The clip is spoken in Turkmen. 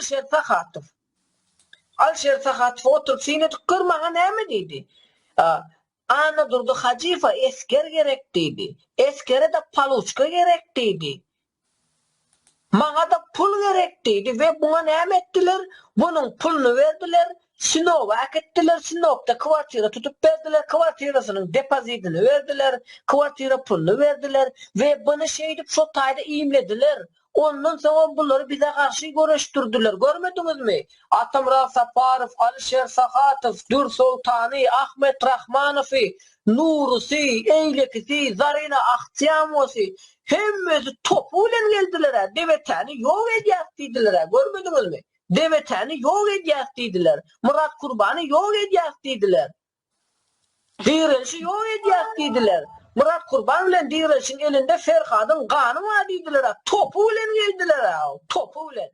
Alyşir Sahatow. Alyşir Sahatow oturyp syn edip gör maňa näme diýdi. Annadurdy Hajyýewe esger gerek diýdi. Esgere-de paluçka gerek diýdi. Maňa-da pul gerek diýdi we buňa näme etdiler? Bunuň puluny berdiler, Sinoba äkitdiler, Sinopda kwartira tutup berdiler, kwartirasynyň depozitini berdiler, kwartira puluny berdiler we buny şeýdip şo taýda iýmlediler. Ondan soňam bulary bize garşy göreşdirdiler. Görmediňizmi? Atamyrat Saparow, Alyşer Sahatow, Dürsoltany, Ahmet Rahmanowy, Nurusy, eýlekisi, Zarina Ahtiýamowasy, hemmesi topy bilen geldiler-ä, DBT-ni ýok edýäs diýdiler-ä, görmediňizmi? DBT-ni ýok edýäs diýdiler. Myrat Kurbany ýok edýäs diýdiler. Direlişi ýok edýäs diýdiler. Myrat Kurban bilen Direlişiň elinde Ferhadyň gany bar diýdiler-ä, topy bilen geldiler-ä, topy bilen.